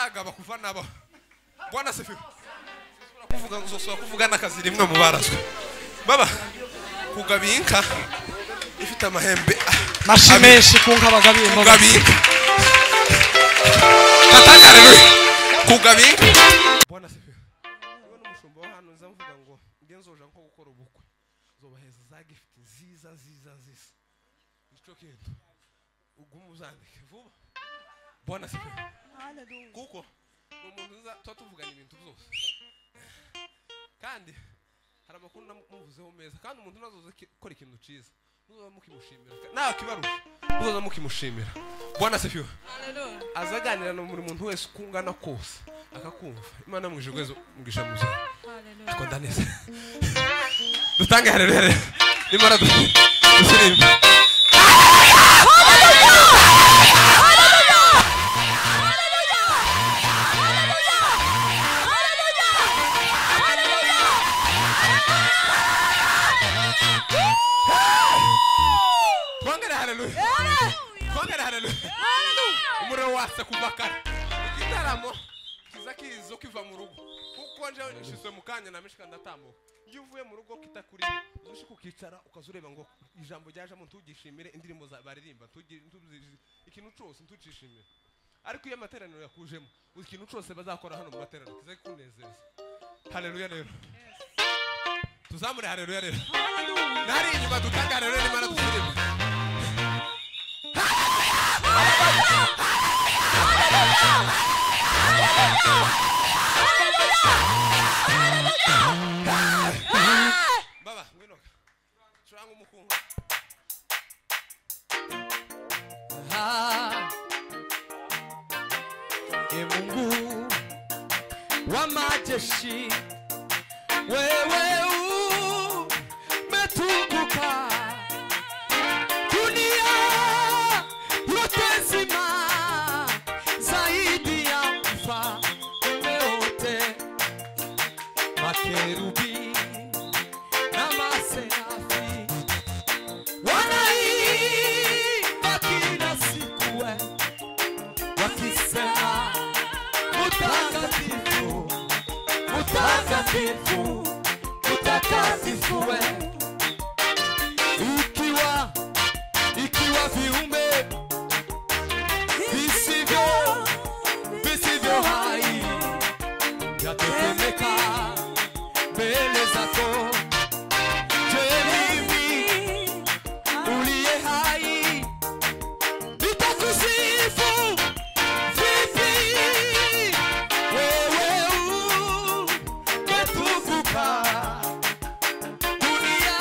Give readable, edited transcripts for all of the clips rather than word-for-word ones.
Ndagaba kuva nabo. Bwana sifiwe. Kuvuga uzosubira kuvuga n'akazi rimwe mu barazwe. Baba kugaba inka ifite amahembe mashimeshi ku nka bagabiye kugaba inka. Katanya haleluya. Kugaba inka. Bwana sifiwe. Niba n'umushumba wa hano nza mvuga ngo ngenzoja nko gukora ubukwe. Zobaheza za gift nziza nziza nziza. Nico kintu. Ugumu uzandike vuba. Bwana sifiwe. Kuko umuntu nza tuba tuvugana ibintu byose. Kandi hari amakuru namuvuzeho meza kandi umuntu nazoze gukora ikintu ciza muzoza mukimushimira nawe kibarusha muzoza mukimushimira. Bwana sifiwe. Azaganira no muri muntu wese ukungana kose akakumva. Imana mwishe gwezo mugisha muze. Akunda neza. Dutange haleluya. Nimara dusirimbe. Umuriro wase kuva kare. Igitaramo kiza kizo kiva mu rugo. Kuko nje nshizwe mu kanya namishika ndatambuka. Iyo uvuye mu rugo kitakuri uzushika ukicara ukazureba ngo ijambo ryajamo ntugishimire indirimbo za baririmba ikintu cyose ntugishimire. Ariko iyo amateraniro yakujemo ikintu cyose bazakora hano mu materaniro kiza kunezeza. Haleluya rero. Tuzamure haleluya rero. Nari inyuma dutanga haleluya nimara dusirimbe. Baba, ngwino. Curanga umukungu. E Mungu wa majeshi, wewe umetukuka. Dunia yote nzima zaidi ya mfalme wote, makerubi na maserafi wanaimba kila siku wakisema mutakatifu, mutakatifu, mutakatifu. Ikiwa viumbe visivyo hai yatetemeka mbele zako, je, mimi uliye hai nitakusifu vipi? Wewe umetukuka, dunia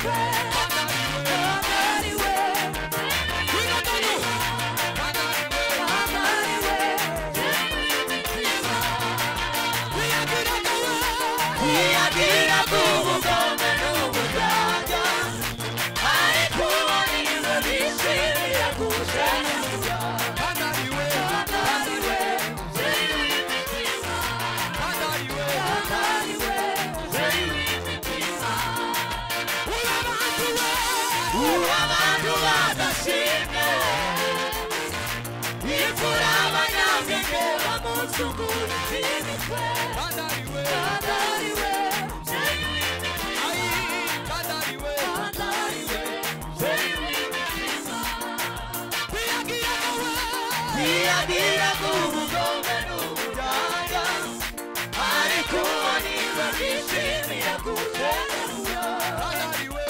w'imitwe Kanariwe Kanariwe Wiyagira ubugome n'uburyarya ariko niwe bishimira gushengura Kanariwe Kanariwe Abantu badashimye imfura abanyabwenge bamusugura imitwe Kanariwe Kanariwe Wiyagira ubugome n'uburyarya ariko niwe bishimira gushengura Kanariwe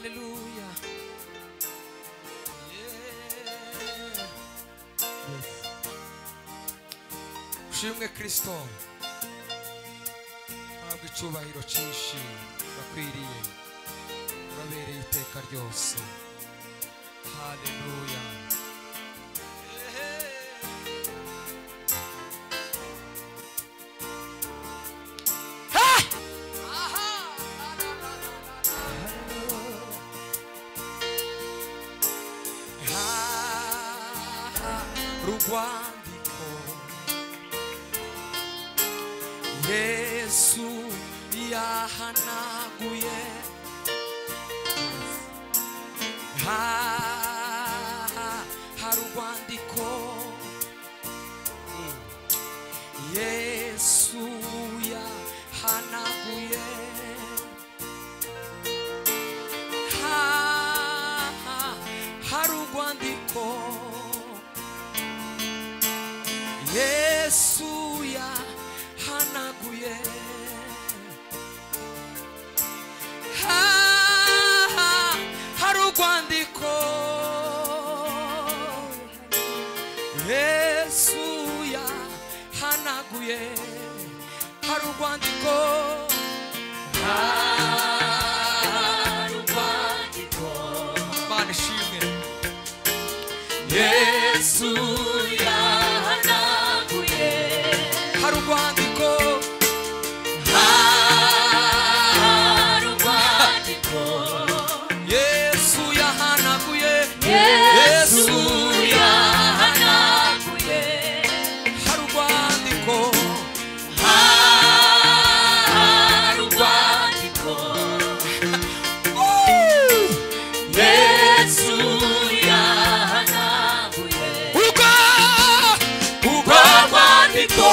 Haleluya. Ushimwe Kristo, habwa icyubahiro cyinshi bakwiriye, urabereye iteka ryose. Haleluya. Rwandiko Yesu yahanaguye, harugwandiko Yesu yahanaguye, harugwandiko Yesu yahanaguye, harugwandiko Yesu yahanaguye, harugwandiko, harugwandiko. Mana ishimwe. Yesu yahanaguye, harugwandiko, harugwandiko. Yesu yahanaguye, Yesu yahanaguye, harugwandiko, harugwandiko. Yesu yahanaguye, urwo rwandiko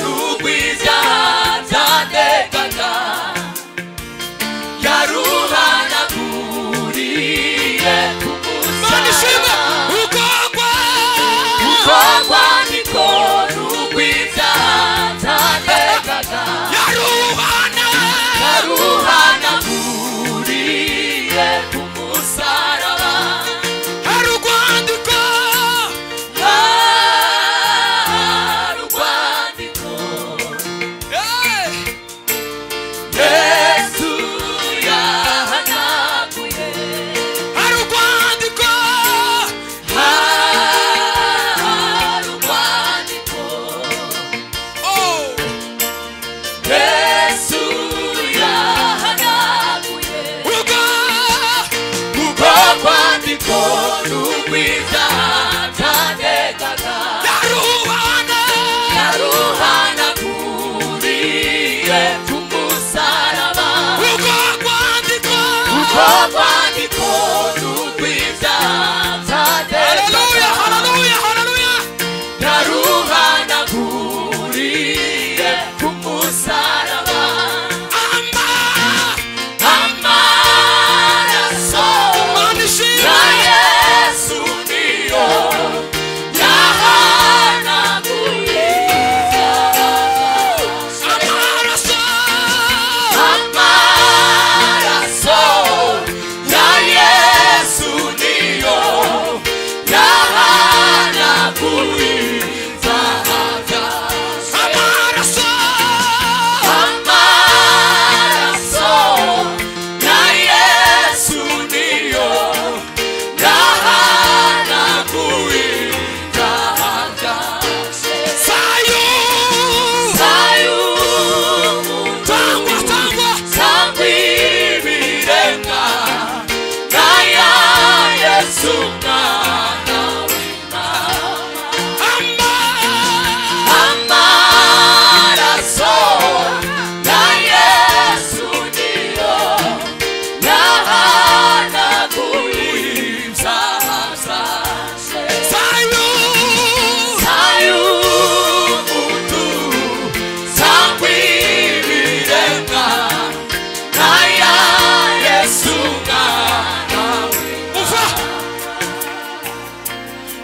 rugwiza byandegaga, yaruhanaguriye ku musaraba. Urwo rwandiko rugwiza byandegaga, yaruhanaguriye ku musaraba. Harugwandiko, harugwandiko. Yesu yahanaguye, harugwandiko, harugwandiko. Yesu yahanaguye, urwo rwandiko rugwiza byandegaga, yaruhanaguriye ku musaraba. Urwo rwandiko rugwiza byandegaga, yaruhanaguriye ku musaraba. Amaraso ya Yesu niyo yahanaguye, amaraso ya Yesu niyo yahanaguye ibyaha byacu. Amaraso ya Yesu niyo yahanaguye ibyaha byacu. Sayumu cyangwa ibirenga n'aya Yesu mwana w'Imana. Amaraso ya Yesu niyo yahanaguye ibyaha byacu. Sayumuntu cyangwa ibirenga n'aya Yesu mwana w'Imana.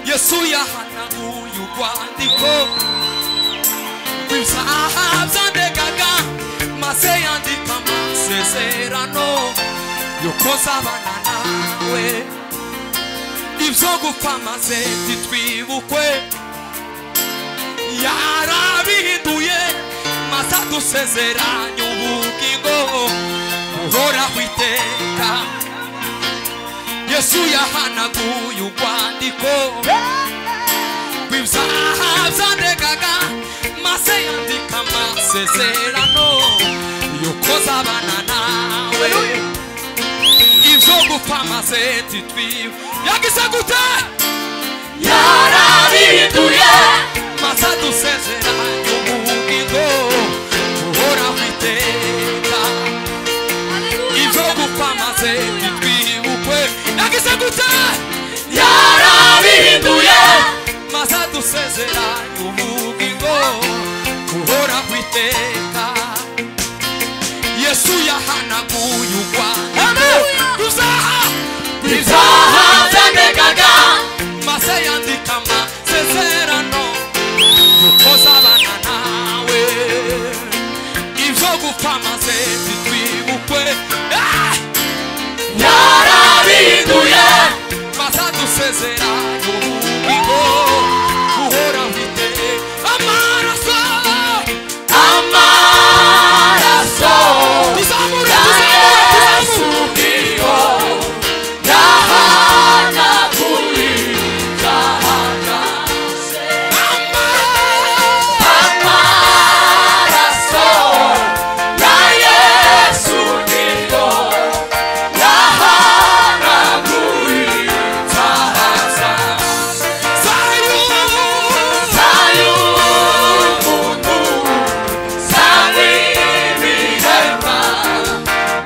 Yesu yahanaguye urwandiko rw'ibyaha byandegaga, maze yandika amasezerano yo kuzabana nawe ibyo gupfa maze ntitwibukwe yarabihinduye maze adusezeranya ubugingo buhoraho iteka Yesu yahanaguye urwandiko rw'ibyaha byandegaga maze yandika amasezerano yuko azabana nawe ibyo gupfa maze ntitwibe yagize gute yarabihinduye maze adusezeranya ubugingo buhoraho iteka ibyo gupfa maze ntitwibukwe yagize gute yarabihinduye maze adusezeranya ubugingo buhoraho iteka Yesu yahanaguye urwandiko rw'ibyaha byandegaga maze yandika amasezerano yuko azabana nawe ibyo gupfa maze ntitwibukwe yarabihinduye maze adusezeranya ubugingo buhoraho iteka amaraso amaraso tuzamure tuzamure yahanaguye ibyaha byose amaraso ya Yesu niyo yahanaguye ibyaha byose sayumuntu sayibirema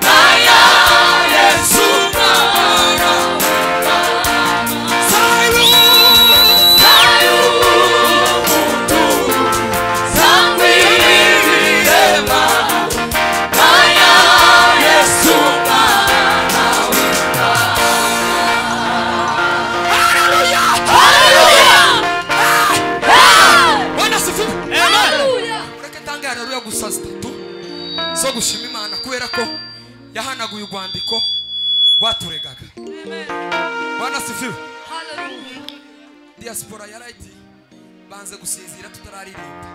naya Yesu mwana sayumuntu sayibirema naya Yesu mwana. Bwana asifiwe. Ureke ntange haleluya gusa zitatu zo gushima Imana kubera ko yahanaguye urwandiko rwaturegaga. Bwana asifiwe. Diaspora ya Light banze gusinzira tutararirimba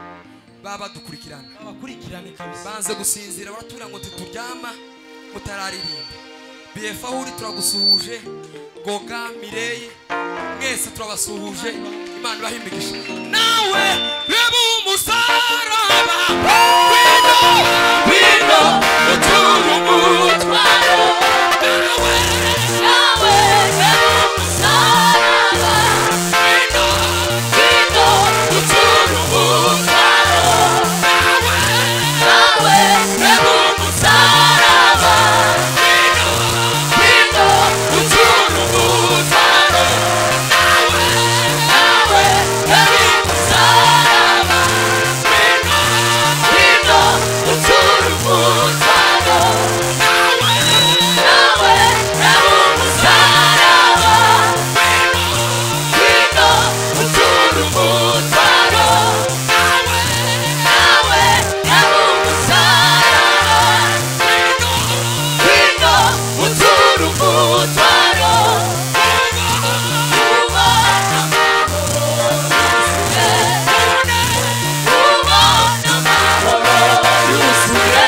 baba badukurikirana abakurikirane kabisa banze gusinzira baratubwira ngo ntituryama mutararirimba. BF aho uri turagusuhuje, Goga Mireye mwese turabasuhuje, Imana ibahe imigisha. Nawe reba umusaraba wino Wino utura umutwaro nawe nawe reba umusaraba wino wino utura umutwaro nawe nawe reba umusaraba wino utura umutwaro nawe reba umusaraba wino utura umutwaro nawe reba umusaraba wino utura umutwaro nawe reba umusaraba wino utura umutwaro ubona amahoro yuzuye ubona amahoro yuzuye.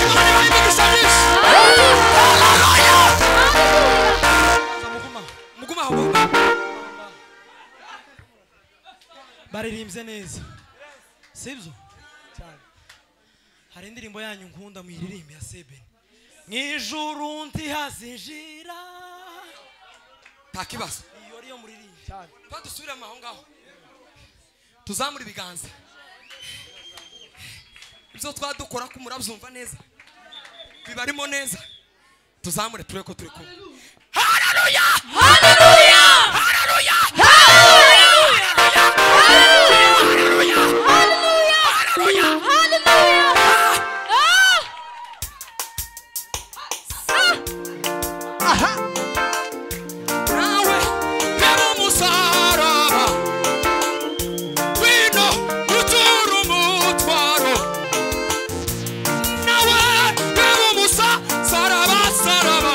Imana ibahe imigisha myinshi. muguma Mugume aho mugume. baririmbye neza sibyo hari indirimbo yanyu nkunda muyiririmbe ya sebeni mu ijuru ntihazinjira Nta kibazo. iyo ariyo muririmbe Tuba dusubiremo aho ngaho tuzamure ibiganza ibyo twadukora ko murabyumva neza bibarimo neza tuzamure turebe ko turi kumwe. Haleluya! Haleluya! Haleluya! Haleluya! Haleluya! Haleluya! Nawe reba umusaraba wino utura umutwaro nawe reba umusaraba saraba.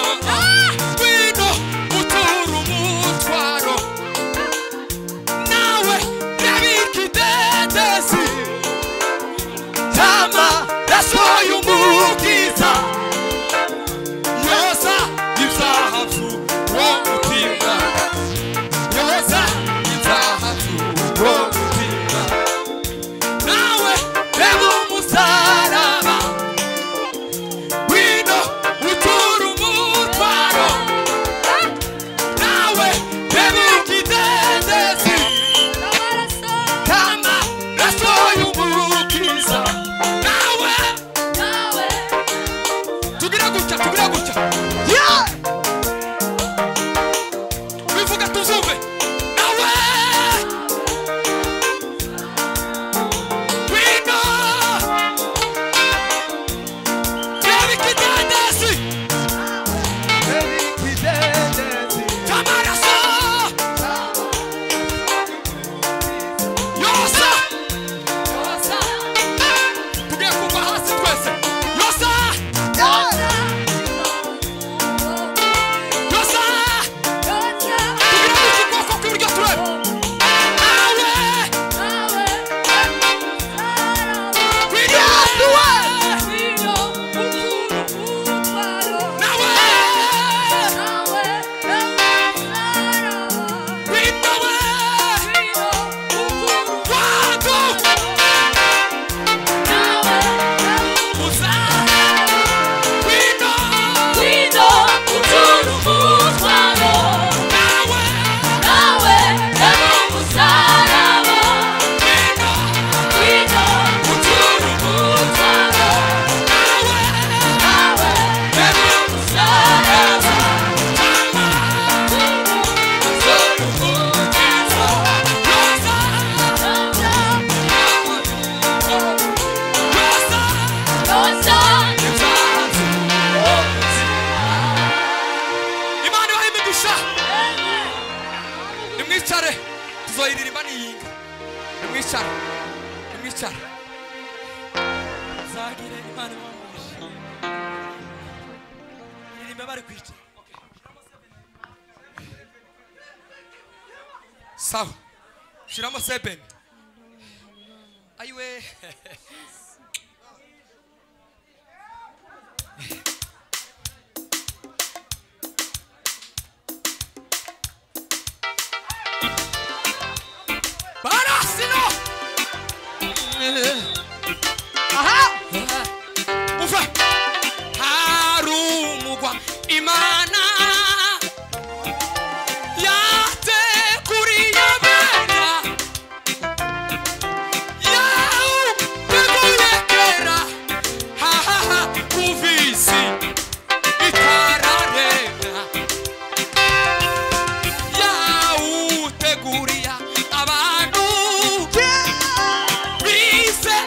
Bari kwicara. Sawa, shiramo 7. Ayiwe, barasino. Aha. Uva harumugwa Imana yateguriye abera, yawuteguriye hahaha kuva isi itararemwa, yawuteguriye abantu bise.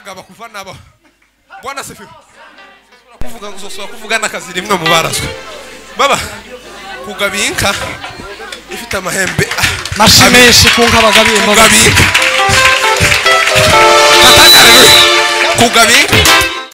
Sindagaba kuva nabo. Bwana sifiwe. Kuvuga uzosubira kuvuga n'akazi rimwe mu barazwe. Baba kugaba inka ifite amahembe Mashi menshi ku nka bagabiye kugaba imbabazi. inka. Haleluya. Kugaba inka